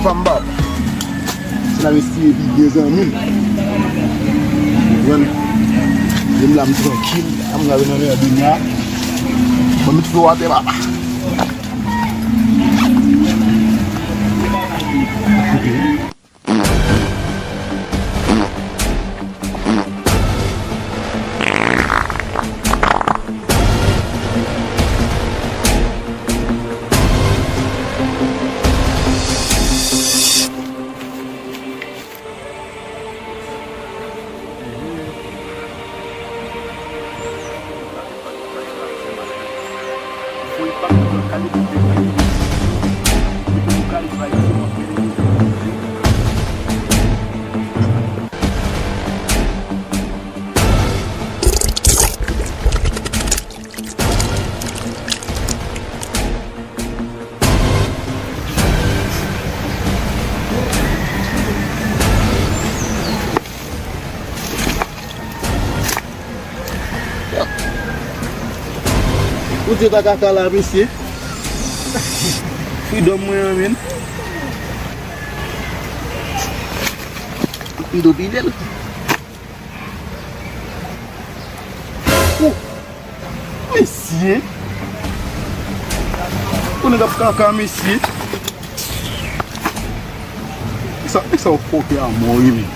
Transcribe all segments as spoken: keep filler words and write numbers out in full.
Pamba. Se la m estime pi byen zanmi m. Konprann? Menm la m trankil, a m gade nan mèd m la. Mwen met flo atè papa. Ou di ta kaka la, mesye. Freedom mwen an, men. M do pile l. Ou, mesye. Ou nèg ap kaka, mesye. Sa, sa w koke a mò, wi, men.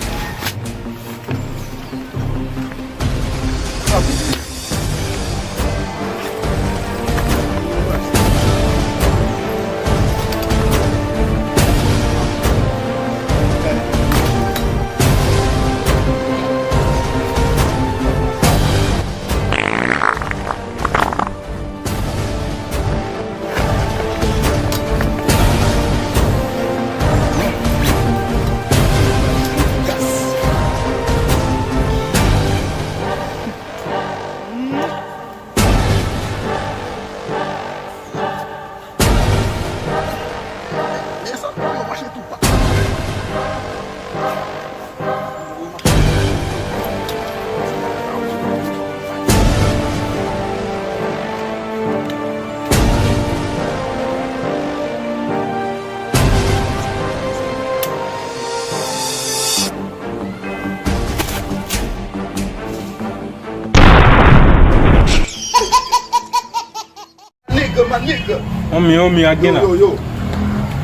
Nigga, my nigga. Omi, omi, ak gen la. Yo, yo, yo.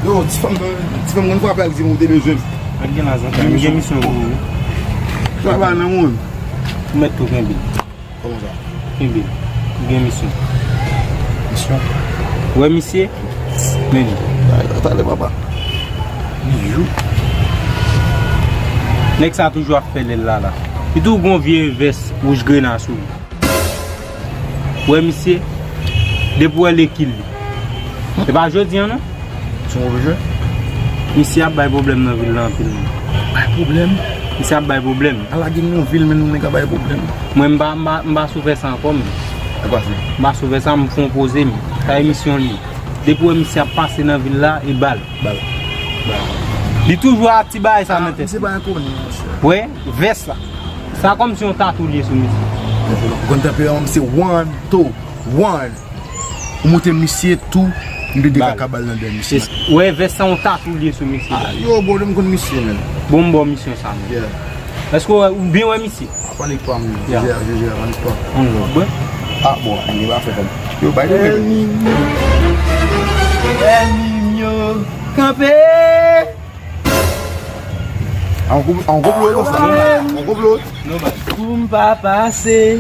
Yo, ti fanm nan, ti fanm nan frape ak di m ou te bezwen m. Ak gen la, zanmi. M gen misyon pou ou. Travay nan moun. Ou mèt tou kenbe. Kòman sa? Kenbe. M gen misyon. Misyon? Ou wè misye? Men li. Talè, papa. Bijou. Nèg sa toujou ap fè lè l la la. Li tou gon vye vès wouj grena sou li. Ou wè misye, depi w wè lekil li. E pa jodi a non. Se yon move jwè. Misye ap bay pwoblèm nan vil la anpil non. Bay pwoblèm? Misye ap bay pwoblèm. Ala gen yon vil men nou nèg ap bay pwoblèm. Mwen m pa, m pa, m pa sou fè sa ankò men. E pa se. M pa sou fè sa, m fè yon poze men. Sa emisyon li. Depi w wè misye ap pase nan vil la, e bal. Bal. Bal. Li toujou a ti bagay sa nan tèt. Se pa enkoni, monchè. Wè, vès la. Sa kòmsi yon tatou li ye sou misye. Ou konn tanperaman m se one, two, one. Ou montre misye tou, m te dekaka bal nan dèyè misye. Wè, vès sa yon tatou li ye sou misye. Ah, yo, bro, m konn misye, men. Bon, m ba w misyon sa, men. Yeah. Èske w wè, ou byen wè misye? Panik pa, men. Yeah. Jezi, Jezi, panik pa. On love, bro. Ah, bon, anyen pa fè kòm. Yo, bay de men. Ènmi m yo, kanpe! An konplo, an konplo, an konplo. Pou m pa pase.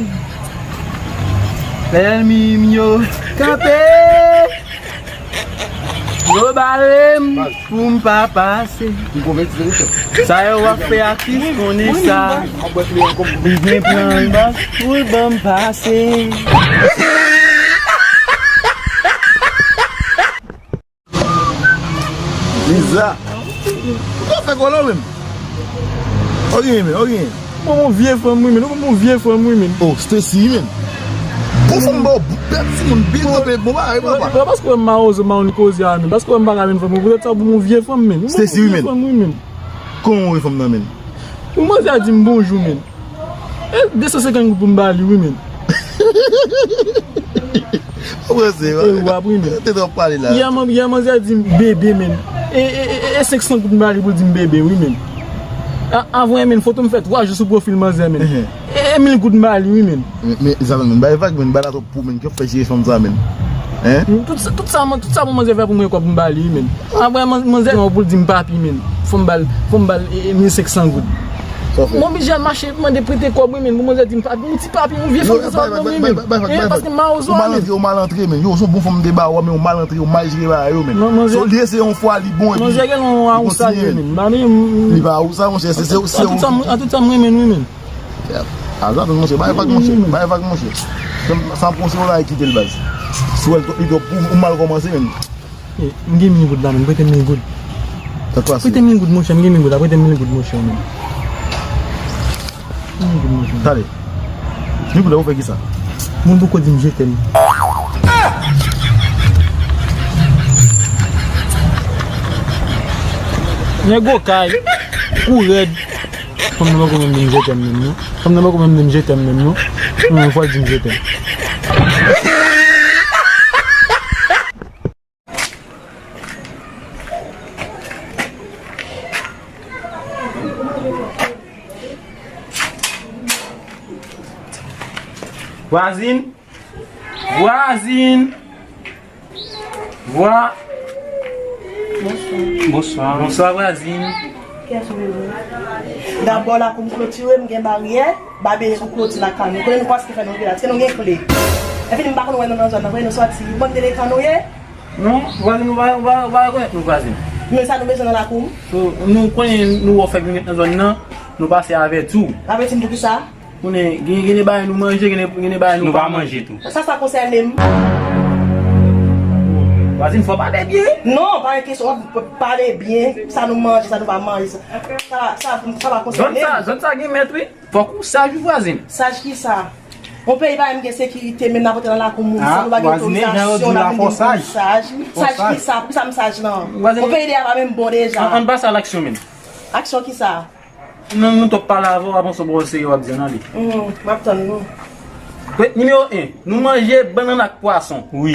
Ènmi m yo, kanpe! Yo bare m pou m pa pase. Sa yo w ap fè atis konnen sa. Li gen plan pou l ban m pase. Liza. Ou ka fè kòlò menm? Ok, men, ok. Bon, mon vye fanm, wi, men. Ou bon, mon vye fanm, wi, men. Oh, Stacy, wi, men. Bon, fanm ba w bout tèt, timoun, byen kanpe, bon bagay, papa. Paske wè m mawozo, m pa konn koze a, men. Paske wè m pa ka jwenn fanm, poutèt sa, bon, mon vye fanm, men. Stacy, wi, men. Fanm, wi, men. Kòman w wè fanm nan, men? Bon, manzè a di m bonjou, men. E de san senkant goud pou m ba li, wi, men. Ou prese, e w ap ri, men. Te twòp pale la. Yè, man, yè, manzè di m bebe, men. E, e, e, e senk san goud m ba li pou l di m bebe, wi, men. A, avan, men, foto m fè twa jou sou pwofil manzè, men. Enhen. E, e mil goud m ba li, wi, men. Men, men, Zalan, men, bay vag, men, bay la twòp pou, men, ki w ap fè jere fanm sa, men. Hen? Tout sa, tout sa, tout sa, bon, manzè fè pou mwen, kòb m ba li, wi, men. Apre, man-, manzè, non, pou l di m papi, men. Fò m ba l, fò m ba l, e, e, mil senk san goud. Sa w fè? Mwen oblije al mache mande prete kòb, wi, men, pou manzè di m papi, yon ti papi, yon vye fanm konsa, non, men. Paske m mawozo, men. Ou mal antre, ou mal antre, men. Yo, se yon bon fanm m te ba ou, men ou mal antre, ou mal jere bagay yo, men. So, li eseye yon fwa, li bon, epi manzè gen yon awousa li, men. Li pa awousa, monchè, se, se, se. An tout sa, m renmen l, wi, men. Aza, monchè, bay vag, monchè, bay vag, monchè. Sa m konseye w la, e kite l, baz. Si w wè l twòp, li twòp, ou, ou mal kòmanse, men. E, m gen mil goud la, men, prete m mil goud. Sa k pase? Prete m mil goud, monchè, m gen mil goud la, prete m mil goud, monchè, men. Mil goud, monchè. Tande. Mil goud la, ou fè ki sa? Moun poko di m je t'aime. Nèg okay, kou rèd. Fanm nan poko menm di m je t'aime menm, non. Fanm nan poko menm di m je t'aime menm, non. Yon fwa l di m je t'aime. Vwazin! Vwazin! Vwa-, Bonswa. Bonswa, vwazin. Kiyès ou bezwen? Dabò, lakou m klotire, m gen baryè, babye sou kloti lakay nou. Kote nou paske fè nou vila, èske nou gen kle? Epi m pa konn wè nou nan zòn nan, kote nou sòti? Bann delekan nou ye? Non, vwazin, nou pa, nou pa, nou pa rekonèt nou, vwazin. Men sa nou bezwen nan lakou m? So, nou konnen nou wè w fèk vin met nan zòn nan, nou pase avèti w. Avèti m pou kisa? Konnen, gen, gen de bagay nou manje, gen de, gen de bagay nou pa manje tou. Sa, sa konsène m. Vwazin, fò w pale byen. Non, pa gen kesyon, w ap pale byen, sa nou manje, sa nou pa manje, sa, sa, sa, sa pa konsène m. Zòn sa, zòn sa gen mèt, wi. Fòk ou saj, wi, vwazin. Saj kisa? Yon peyi pa menm gen sekirite, men n ap antre nan lakou moun, san nou pa gen otorizasyon, n ap vin di nou saj. Saj kisa? Poukisa m saj lan? Yon peyi deja pa menm bon deja. Ann, ann pase alaksyon, men. Aksyon kisa? Nou, nou t ap pale avè w, apre sa w pran serye w ap di ann ale. Mhm, m ap tann nou. Nimewo en, nou manje bannann ak pwason. Wi.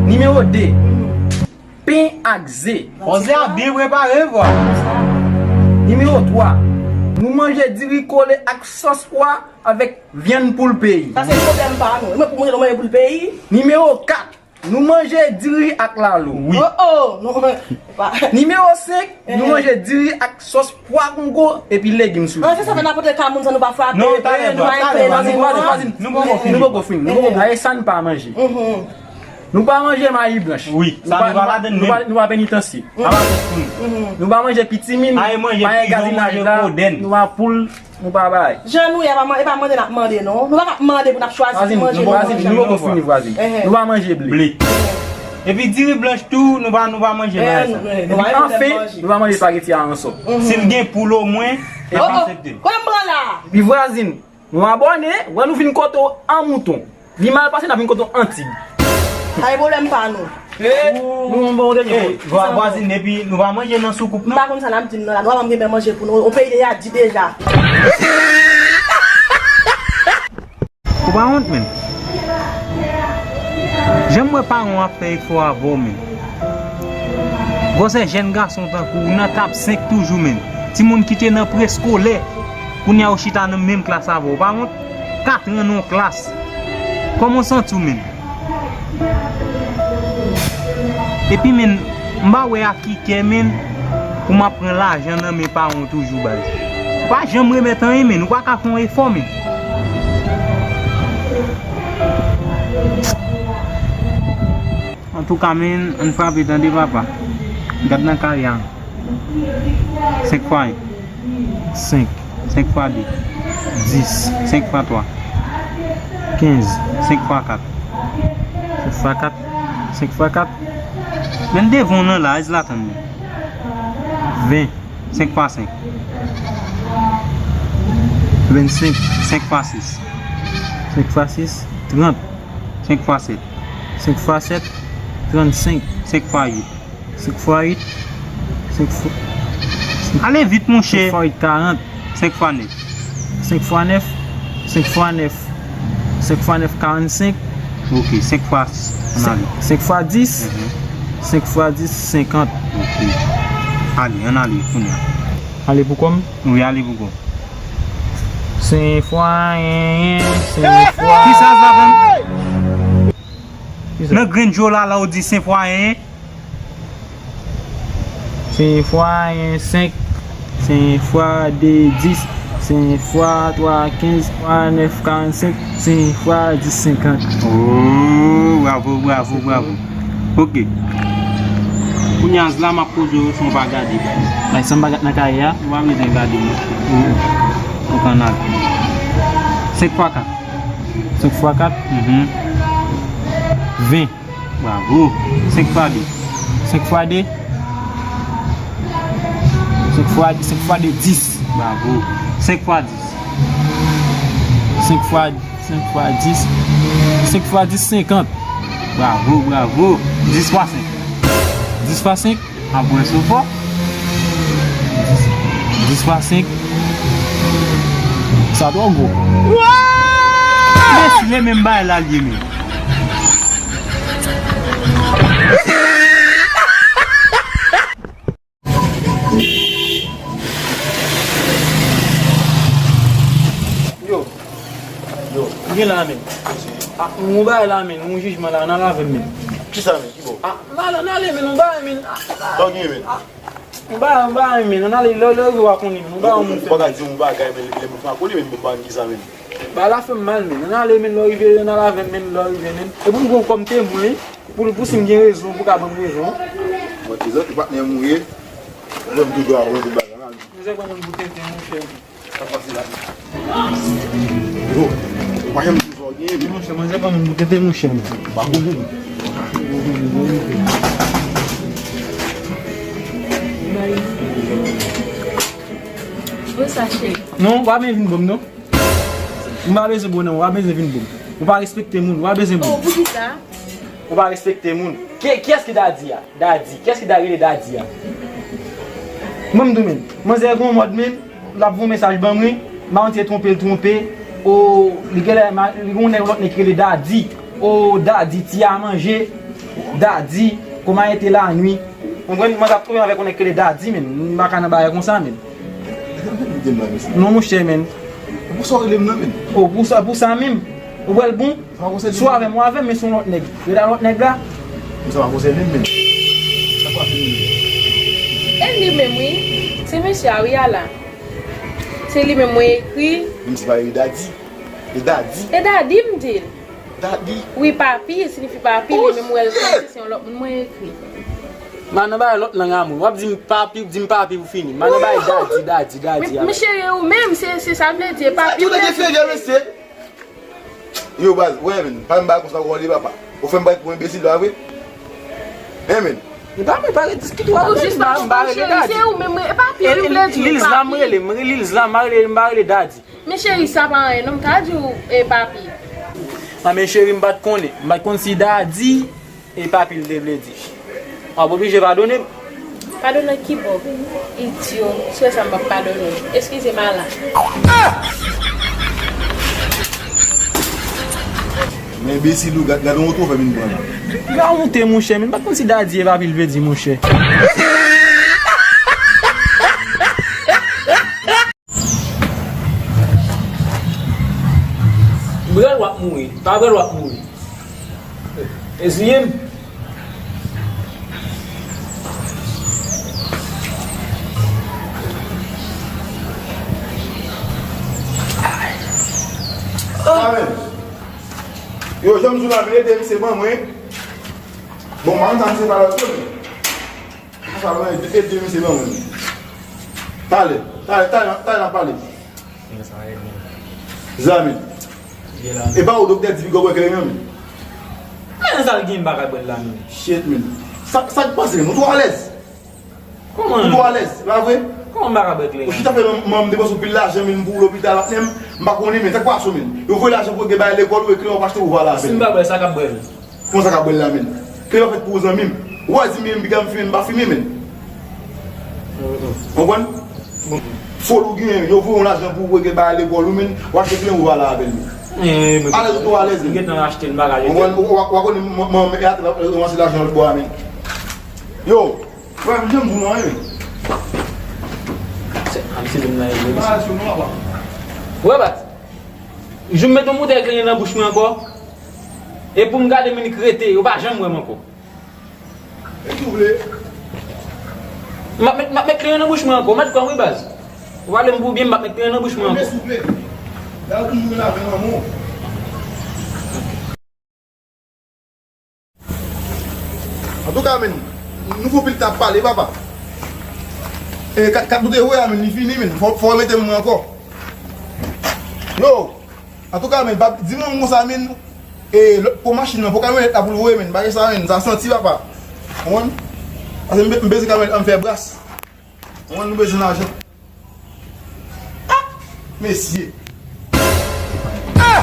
Nimewo de, pen ak ze. Manzè a byen prepare, vwa. Nimewo twa, nou manje diri kole ak sòs pwa avèk vyann poul peyi. Sa se pwoblèm pa nou. E mwen pou mwen, mwen poul peyi. Nimewo kat, nou manje diri ak lalo. Wi. Oh, oh, non, pa. Nimewo senk, nou manje diri ak sòs pwa kongo epi legim sou li. Ah, se sa fè n ap antre kay moun san nou pa frape. Non, talè, nou pa enklè nan vwazin, vwazin, vwazin. Nou poko fini. Nou poko fini. Nou poko. Aye sa n pa manje. Mhm. Nou pa manje mayi blanch. Wi, sa nou pa ladan menm. Nou pa, nou pa penitansye. Mhm. Nou pa manje pitimin, pa gen gazinaj la, nou pa poul, nou pa bay. Jan nou ye, e pa man-, e pa mande n ap mande, non. Nou pa ka ap mande pou n ap chwazi ki manje nou manje. Vwazin, nou poko fini, vwazin. Enhen. Nou pa manje ble. Ble. Epi diri blanch tou, nou pa, nou pa manje bagay sa. Epi anfen, nou pa manje espageti a ansò. Si l gen poul omwen, e pa aksepte l. Kote m pran la? Epi vwazin, nou abòne, wè nou vin kote w an mouton. Li mal pase, n ap vin kote w an tig. Sa e pwoblèm pa nou. Nou, nou, nou, vwa-, vwazin, epi nou pa manje nan soukoup, non. M pa konn sa n ap di m nan la. Nou pa ban m gen manje pou nou. Yon peyi deja di deja. Ou pa wont, menn? Jan m wè paran w ap fè efò avè w, menn. Gwosè jèn gason tankou w nan etap senk toujou, menn. Timoun ki te nan preskolè, kounye a yo chita nan menm klas avè w. Ou pa wont? Katran nan yon klas. Kòman w santi w, menn? Epi, menn, m pa wè ak ki kè, menn, pou m ap pran lajan nan men paran w toujou, baz. Ou pa janm remèt anyen, menn. Ou pa ka fè yon efò, menn. Antouka, menn, ann frape, tande, papa. Gad nan kay la. Senk fwa en. Senk. Senk fwa de. Dis. Senk fwa twa. Kenz. Senk fwa kat. Senk fwa kat. Senk fwa kat. Menn devan w nan la, Zlatan, menn. Ven. Senk fwa senk. Vennsenk. Senk fwa sis. Senk fwa sis. Trant. Senk fwa sèt. Senk fwa sèt. Trannsenk. Senk fwa uit. Senk fwa uit. Senk fwa, senk, ale vit, monchè. Senk fwa uit, karant. Senk fwa nèf. Senk fwa nèf. Senk fwa nèf. Senk fwa nèf, karannsenk. Ok, senk fwa, ann ale. Senk, senk fwa dis. Mhm. Senk fwa dis, senkant. Ok. Ale, ann ale kounye a. Ale pou kò m? Wi, ale pou kò w. Senk fwa yen, yen, senk fwa. Kisa sa, menm? Kisa? Nan grenn djo la, la ou di senk fwa yen, yen. Senk fwa yen, senk. Senk fwa de, dis. Senk fwa twa, kenz. Fwa nèf, karannsenk. Senk fwa dis, senkant. Oh, bravo, bravo, bravo. Ok. Kounye a, la m ap poze w, se yon bagay de bagay. Bay sa m bagay nan kaye a. Ou pa bezwen gade, monchè. Ou, ou kanal. Senk fwa kat. Senk fwa kat? Mhm. Ven. Bravo. Senk fwa de. Senk fwa de? Senk fwa, senk fwa de, dis. Bravo. Senk fwa dis. Senk fwa, senk fwa dis. Senk fwa dis, senkant. Bravo, bravo. Dis fwa senk. Dis fwa senk? Apre sou fò. Dis fwa senk. Sa twò gwo. Mesye, menm bagay la l ye, men. Yo. Yo. Gen la, men. Ah, yon bagay la, men. Yon jijman la, nan lave, men. Kisa, men? Ki bò? Ah, nan, nan, nan, men, yon bagay, men. Ah, sa w gen, men? Ah, yon bagay, yon bagay, men. Nan, nan, lè, lè, lè, w a konnen, men. Yon bagay, yon moun fè. Ou pa ka di yon bagay, men, lè moun fè konnen, men, bon, bagay ki sa, men. Bagay la fè m mal, men. Nan, nan, lè, men, lè w rive, nan, lave, men, lè w rive, men. E pou m pran w kòm temwen, wi. Pou, pou si m gen rezon, pou ka ban m rezon. Mwen, ti zòt, patnè m ou ye. Ou menm toujou a wè tout bagay la. Mwen, se pran moun pou tenten, monchè. Sa pase la. Yo, ou pa janm di sa w gen, wi. Monchè, mwen se pa moun pou tete, monchè, men. Ba kou boum. Bon, sa, cheri. Non, w pa bezwen vin ban m, non. M pa bezwen bon, non. W pa bezwen vin ban m. Ou pa respekte moun. W pa bezwen bon. Oh, poukisa? Ou pa respekte moun. Ki, kiyès ki Dadi a? Dadi. Kiyès ki ta rele Dadi a? Mwen m di w, men. Manzè gon mòd, men. L ap voye mesaj ban mwen. M pa konn si se twonpe l twonpe. O, li genlè, li gon nèg, lòt nèg ki rele Dadi. O, Dadi, ti a manje. Dadi, comment a été la nuit? Ou konprann? Mwen t ap twouve avèk yon nèg ki rele Dadi, men. M pa ka nan bagay konsa, men. Non, monchè, men. Pou sa w rele m nan, men. O, pou sa, pou sa menm. Ou wè l bon? Sa pa konsène m. Si w avè m, ou avè m, men se yon lòt nèg. Rele a lòt nèg la. Men sa pa konsène m, men. Sa pa fini. E li menm, wi. Se mesye a, wi, a la. Se li menm mwen ekri. Menm si pa e Dadi. E Dadi. E Dadi, m di l. Dadi. Wi, papi, siyifi papi, li menm wè l kòmsi se yon lòt moun mwen ekri. M a nan bay lòt lang a moun. W ap di m papi, di m papi pou fini. M a nan bay Dadi, Dadi, Dadi. Men, men cheri, ou menm, se, se sa m vle di, e papi. Ou vle di. Yo, baz, wè, men, pa m bay konsa, w konn li papa. Ou fè m bay pou enbesil, pa vre? Hein, men. E pa mwen, pa rediskite, w ap rele m, m pa rele Dadi. Se ou menm, e papi, ou vle di. Lil Zlam rele m, Lil Zlam, m pa rele, m pa rele Dadi. Men cheri, sa pa anyen, non, m ka di w, e papi. A, men cheri, m pa t konnen. M pa t konn si Dadi e papi l te vle di. W ap oblije padone m. Padone ki bò? Idyo, se sa m p ap padone w. Eskize m ala. Men enbesil ou, gad, gad yon oto fè vin pran la. Gad yon te, monchè, men m pa t konn si Dadi e papi l vle di, monchè. Brèl w ap mouri. Pa brèl w ap mouri. Eziye m. Amen. Yo, jan m di w la, men ede misye ban mwen. Bon, m pa konn sa misye pa lòt moun. Sa mwen ede misye ban mwen. Talè, talè, talè, talè n ap pale. Zanmi. E pa ou doktè di piga w bwè kleren an, men. Men sa l gen m pa ka bwè l la, men. Shit, men. Sa, sa k pase, men? Ou twò alèz. Kòman? Ou twò alèz, pa vre? Kòman m pa ka bwè kleren? Ou chita fè manman m depanse anpil lajan, men, pou lopital, patnè m, m pa konnen, men. Sa k pase w, men? Yo voye lajan pou yo gen bay lekòl, ou e kleren, ou pa achte, ou va la. Si m pa bwè l, sa k ap bwè l? Kòman sa ka bwè l la, men? Kleren pa fèt pou ou, zanmi m. Ou pa di m, piga m fimen, m pa fimen, men. Konprann? Fòl ou gen, yo voye yon lajan pou ou, gen bagay lekòl ou, men, ou achte kleren, ou va la avè l, men. Alèz ou twò alèz, men. Gentan achte l, m pa ka jete. Konprann? Ou, ou, ou konnen, mwen, mwen, mwen, e atè, ranmase lajan lòt bò a, men. Yo, frè m, janm di w anyen. Se, a, misye vin nan, e, misye. Wè, Baz. Jou m met yon boutèy grenyen nan bouch mwen ankò. E pou m gade moun ki rete, yo pa janm wè m ankò. E si w vle? M ap met, m ap met grenyen nan bouch mwen ankò. Ou mèt kwè m wi, Baz. Ou pale m pou byen, m ap met grenyen nan bouch mwen ankò. Men si w vle. Dal pou m mwen lavi nan men w. Antouka, men, nouvo pil t ap pale, papa. E, kat, kat nou te voye a, men, li fini, men. Fò, fò remete m mwen ankò. Yo! Antouka, men, pa di manman konsa, men, e, lòt po machin nan, po kamyonèt la pou l voye, men, bagay sa, men, sa santi, papa. Konprann? Paske m be-, m bezwen kamyonèt la, m fè bras. Konprann, nou bezwen lajan. Ah! Mesye. Ah!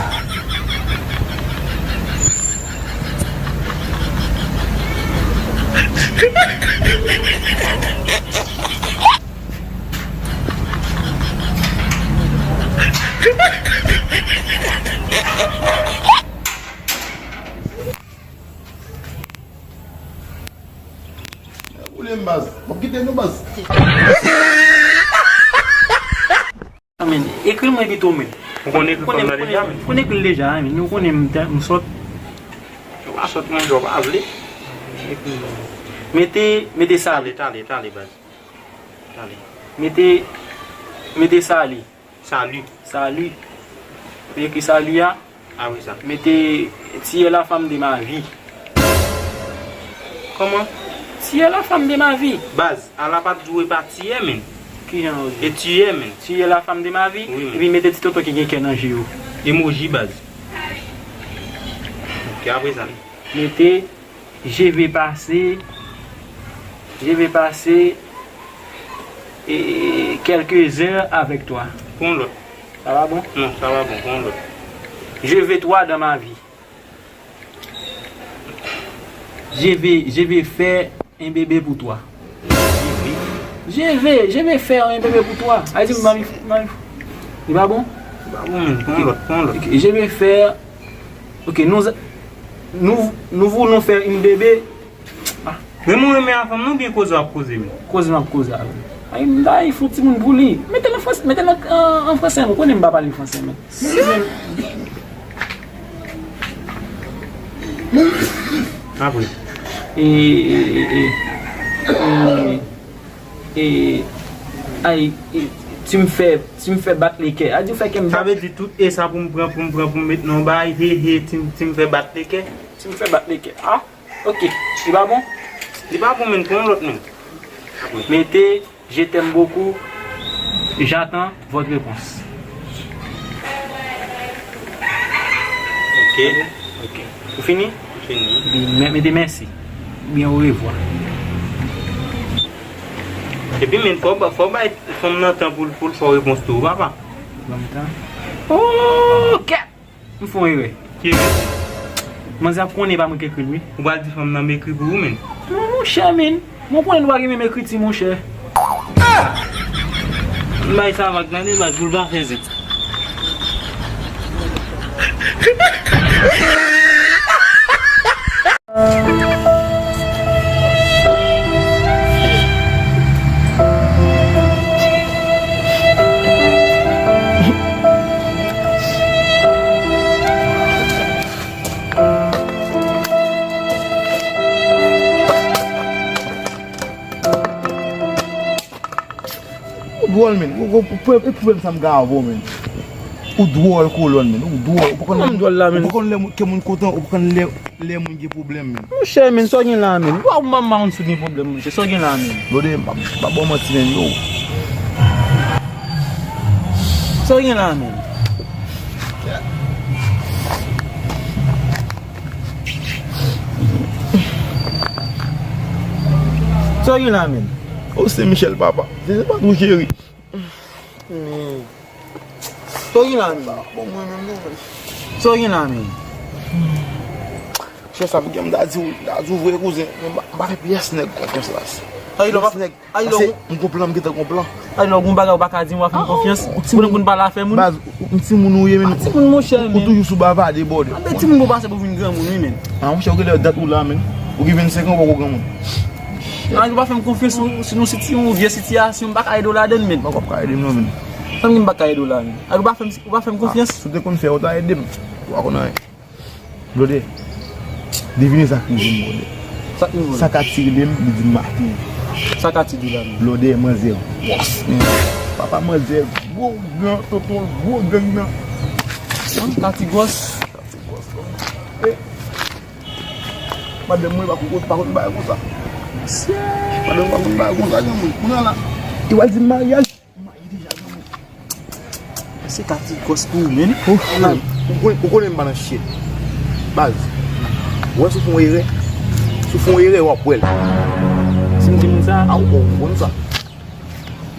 Boule m, baz. W ap kite nou, baz. Amen. Ekri l mwen pito, men. Ou konn ekri fòm nan deja, men. Ou konn ekri l deja, men. Nou konnen m tè-, m sòt. Ou pa sòt, manje, ou pa vle. Mete, mete sali. Tale, tale, tale, baz. Tale. Mete, mete sali. Sali. Sali. Ou ekri sali a. Apre sa. Mete, tu es la femme de ma vie. Kòman? Tu es la femme de ma vie. Baz, ala pa t di w e pa tiyè, men. Kijan w di? E tiyè, men. Tu es la femme de ma vie. Wi, men. Epi mete ti tonton ki gen kè nan je yo. Emoji, baz. Ok, apre sa. Mete, je vais passer, je vais passer, eh, quelques heures avec toi. Pran lòt. Sa va bon? Non, sa va bon, pran lòt. Je veux toi dans ma vie. Je vais, je vais faire un bébé pour toi. Je vais, je vais faire un bébé pour toi. A di, mami, mami. Li pa bon? Li pa bon, men. Pran lòt, pran lòt. Ok, je vais faire. Ok, nous, nous, nous voulons faire une bébé. Ah. Men mwen renmen a fanm nan oubyen koze w ap koze, men? Koze m ap koze avè l. Ay, m ta fè yon timoun pou li. Mete l an fransè, mete l an, an, an fransè, ou konnen m pa pale fransè, men. Apre. E, e, e, e, e, e, ay, e, tu me fais, tu me fais battre le cœur. A di ou fè kè m bat. Sa vle di tout e sa pou m pran, pou m pran, pou m met nan yon bagay, he, he, ti m, ti m fè bat le cœur. Ti m fè bat le cœur. Ah, ok. Li pa bon? Li pa bon, men, pran yon lòt, men. Mete, je t'aime beaucoup, j'attends votre réponse. Ok. Ok. Ou fini? Fini. Bi-, mè-, mete mèsi. Oubyen orevwa. Epi, men, fò, fò bay fanm nan tan pou l, pou l fè w repons tou, papa. Ban m tan. Oh, kèt! M fè yon erè. Ki erè? Manzè ap konnen e pa mwen k ekri l, wi. Ou pral di fanm nan m ekri pou ou, men. Non, monchè, men. Mwen konnen nou pa gen menm ekriti, monchè. Ah! M bay sa vag, tande, baz, pou l pa fè zen. Ou dwòl, men. Ou, ou, ou, e pwoblèm sa m gen avè w, men. Ou dwòl, kolòn, men. Ou dwòl. Ou pa konn... Kòman m dwòl la, men? Ou pa konn lè moun, ke moun kontan, ou pa konn lè, lè moun gen pwoblèm, men. Monchè, men, sa w gen la, men? Waw, m pa, m pa konn si w gen pwoblèm, monchè. Sa w gen la, men? Blode, m pa, m pa ba w manti, men, yo. Sa w gen la, men? Sa w gen la, men? O, se Michel, papa. Se, se pa tou cheri. Men. Sa w gen la, men? Bon, mwen menm, non, men. Sa w gen la, men? Chè, sa m gen, m ta di w, m ta di w vre, kouzen. Men m pa, m pa fè pyès nèg konfyans la. Pyès nèg. Ay, lò, pase m gon plan, m gentan gon plan. Ay, lò, gon bagay ou pa ka di m, w ap fè m konfyans. Ou timoun, pou n pale afè moun. Baz, ou timoun ou ye, men. Ou timoun, monchè, men. Ou toujou sou bavade, bòdè. Anben timoun pou pase pou vin granmoun, wi, men. Ah, monchè, ou genlè dat ou la, men. Ou gen vennsenk an, ou poko granmoun. Ann, ou pa fè m konfyans sou, sou yon siti-, yon vye sitiyasyon, m pa ka ede w ladan l, men. Bòkò, w p ka ede m non, men. Sa m gen m pa ka ede w la, men. Ann, ou pa fè m, ou pa fè m konfyans. Ah, si w te konn fè, ou ta ede m. Ou pa konn anyen. Blode, devine sa k rive m, Blode. Sa k rive w? Sa Kati rele m, li di m maten. Sa Kati di la menm? Blode, manzè gwòs, men. Papa, manzè gwo gran, tonton gwo gang nan. Kati gwòs. Kati gwòs, non. Eh. Madanm mwen pa konn, pa konn bagay konsa. Madanm mwen pa konn bagay konsa, granmoun. Kounye a la, li pral di m maryaj. M marye deja, granmoun. Se Kati gwòs pou ou, men. Ou konnen, ou konnen m pa nan shit. Baz, ou wè si w fè yon erè, si w fè yon erè, w ap wè l. Si m di moun sa? A, ou konn sa.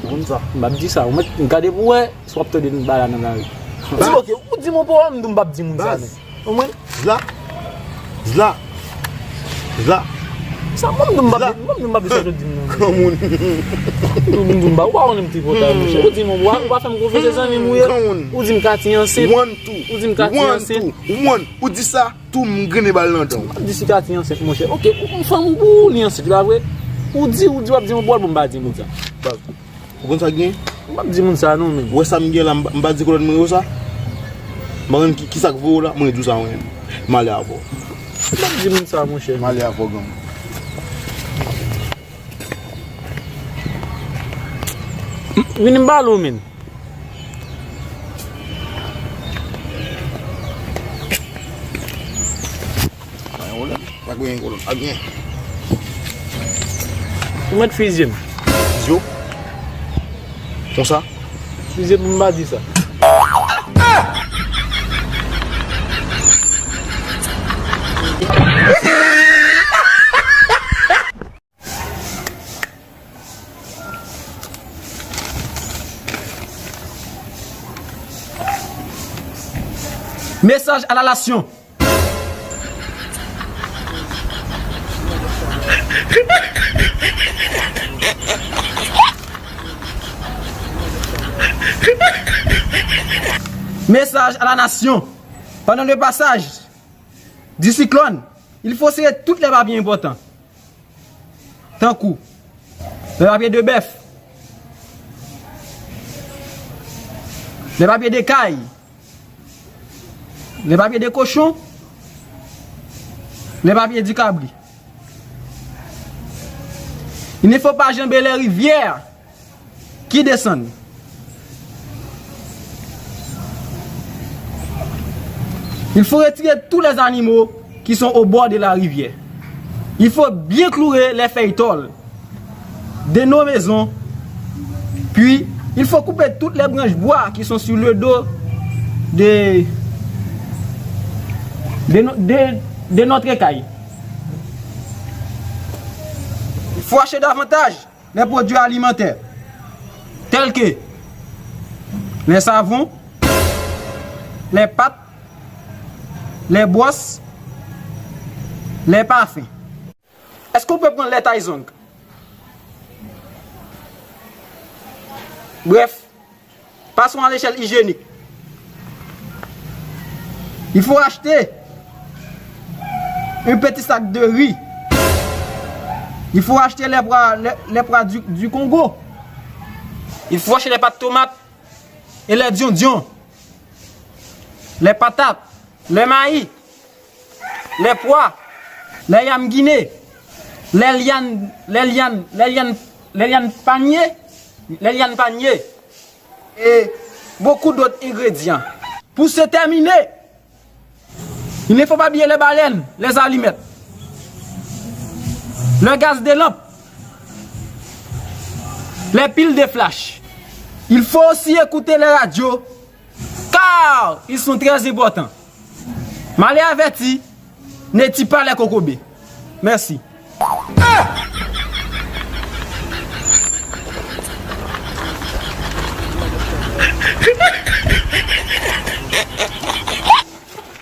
Ou konn sa. M p ap di sa. Ou mèt gade pou wè si w ap tande m ba la nan lari. Di, ok, ou di m yon pawòl, m di w m p ap di moun sa, men. Ou konprann? Zla. Zla. Zla. Sa, mwen, m di m p ap, mwen, m di m p ap di sa, jodi m nan. Granmoun. Ou di m, ou pa konnen m tripotay, monchè. Ou di m, ou pa, ou pa fè m konfyans, se zanmi m ou ye. Granmoun. Ou di m Kati ansent. One, two. Ou di m Kati ansent. One, two. One. Ou di sa, tou m grennen bal nan dan w. M p ap di si Kati ansent, monchè. Ok, ou, ou fanm ou pou ou li ansent, li pa vre? Ou di, ou di w ap di m yon pawòl pou m pa di moun sa. Baz. Ou konn sa k gen? M p ap di moun sa non, men. Ou wè sa m gen la, m pa, m pa di kolèg mwen yo sa? M pa konn ki, ki sa k voye w la, mwen di w sa mwen menm. M ale avè w. M p ap di moun sa, monchè. M ale avè w, granmoun. Vini m pale w, men. Pa gen pwoblèm. Pa gen pwoblèm. Pa gen. Ou mèt fizye m. Fizye w? Konsa? Fizye m pou m pa di sa. Message à la nation. Message à la nation. Pendant le passage du cyclone, il faut serrer tous les papiers importants. Tankou, les papiers de bœuf, les papiers de kay, les papiers de cochon, les papiers du cabri. Il ne faut pas jamber les rivières qui descendent. Il faut retirer tous les animaux qui sont au bord de la rivière. Il faut bien clouer les feuilles tôles de nos maisons. Puis, il faut couper toutes les branches bois qui sont sur le dos de, de, no- de, de notre caille. Il faut acheter davantage les produits alimentaires, tels que les savons, les pâtes, les brosses, les parfums. Est-ce qu'on peut prendre les Tizong? Bref, passons à l'échelle hygiénique. Il faut acheter un petit sac de riz. Il faut acheter les pois, les, les pois du, du Congo. Il faut acheter les pâtes tomates et les diondions, les patates, les maïs, les pois, les yams guinéens, les lianes, les lianes, les lianes, les lianes panier, les lianes panier, et beaucoup d'autres ingrédients. Pour se terminer, il ne faut pas oublier les baleines, les allumettes, le gaz de lampe, les piles de flash. Il faut aussi écouter les radios, car ils sont très importants. Malè avèti ne tue pas les kokobé. Mèsi.